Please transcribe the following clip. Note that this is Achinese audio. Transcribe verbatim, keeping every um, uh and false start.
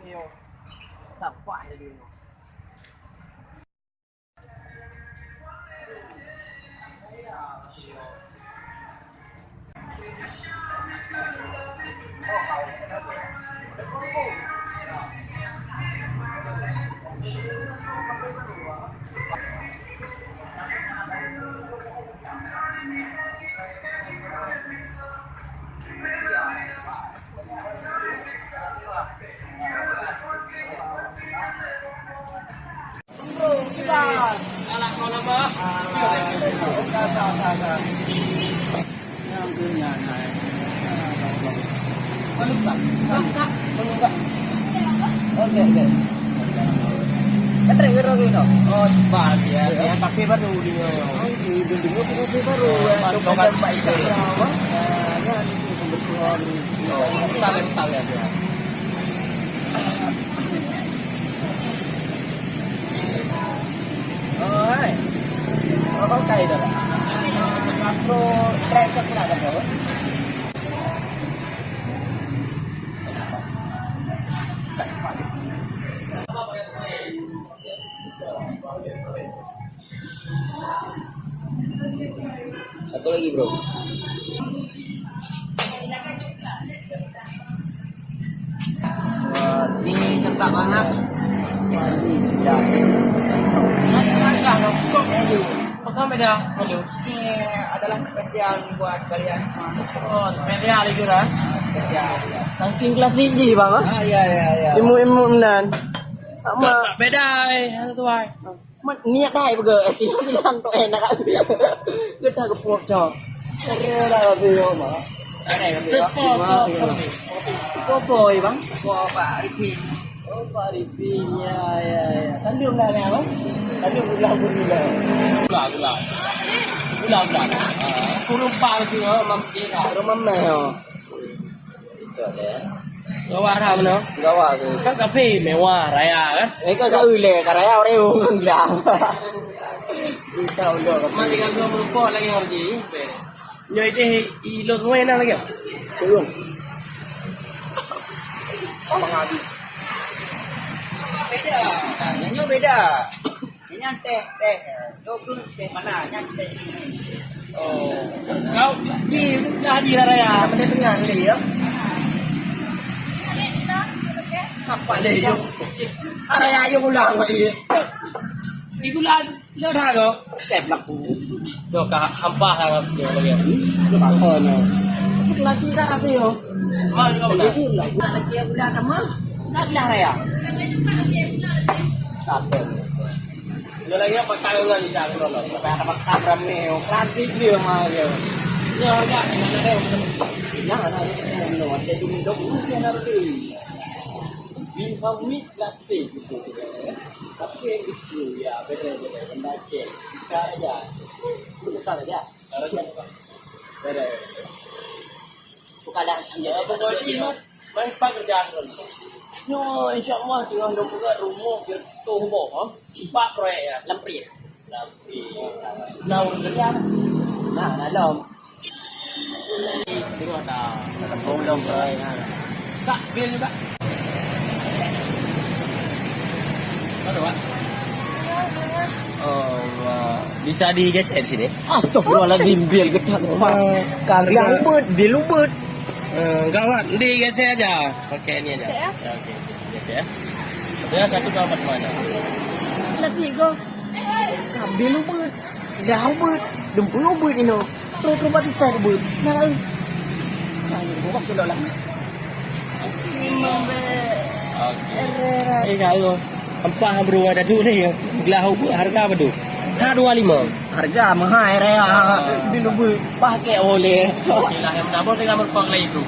Nyoe. Sampah lagi nyoe. Oke, oke. Baterai baru gitu. Oh, cepat ya. Ya, tapi baru dia. Oh, ini dulu, tapi baru. Ya, baru. Bukan jam empat itu. Ya, ya, ini kebetulan. Oh, salah, salah dia. Oh, hai. Oh, kau kai dah. Aku track ke pula dah kau. Satu lagi, bro. Wah, ini cakep banget. Wah, ini cakep. Ini adalah spesial buat kalian semua. Oh, spesial lagi dah. Spesial. Saking kelas tinggi, Bang, ah? Ah, ya, ya, ya. Ilmu-ilmu nan. Sama. Beda, eh, hal tuai. Mat niat dai beuge. Tiang-tiang tu enak. Kita gepok cok. Ada lah, Abi, ya, Mak. Ada, Abi, ya. Gepok, gepok. Gepok, ya, Bang. Gepok, Pak Arifin. Oh, Pak Arifin. Ya, ya, ya. Tanduk dah, ya, Bang. Tanduk gula, gula. Gula, gula. Gula, gula. Ah, kurang pang tu, ya, Mam. Kurang mamai, ya. Itu ada, ya. Gawat dah, mana? Gawat tu. Kan kafe mewah, raya, kan? Eh, kan kau le, ka raya orang umum dah. Kita udah. Mati kan dua puluh pot lagi yang lagi. Nyoe deh, i lôn wei na lagi. Turun. Abang Abi. Beda. Nah, nyoe beda. Nyan teh, teh. Nyoe keuh teh mana? Nyan teh. Oh. Kau di dah di raya. Ada benda tengah ni ya. Apa le yo? Raya yo ulang lagi. Di gula Lo dah lo. Kep laku. Lo ka hampa lah lo lagi. Lo ka kau ni. Aku lagi dah apa yo? Mal kau dah. Jadi lah. Nak lagi aku dah sama. Nak bilang raya. Satu. Lo lagi apa kau lagi dah lo lo. Sampai ada makan ramai. Lagi dia mah dia. Ya ya. Jangan ada. Ada dum dum. Bihawi klasik gitu. Tapi yang itu ya, beda-beda. Pembaca. Buka aja. Buka aja. Beda. Buka dah. Ya, pokoknya ini mah main pekerjaan kan. Nyo, insya Allah dengan dua puluh rumah dia tu boh, ha? Empat proyek ya. Lampir. Lampir. Nah, nah, dalam. Terus dah. Tolong, bro. Tak bil juga. Aduh, Pak. Allah. Bisa digeser sini. Astagfirullahaladzim, bil getak. Kagak ubit, bil ubit. Eh, gawat, digeser aja. Pakai ini aja. Geser, ya? Ya, oke. Geser, ya. Ya, satu gawat mana? Lagi kau. Bil ubit. Dah ubit. Dempul ubit ini. Terus tempat kita ubit. Nah, eh. Nah, ini bukan tu lah. Oke. Eh, kalau empat beruang dadu ni, gelah ubit harga apa tu? Satu dua lima. Harga mahal, ya. Bil ubit. Pakai oleh. Okey lah, yang menabur dengan merupakan lain tu.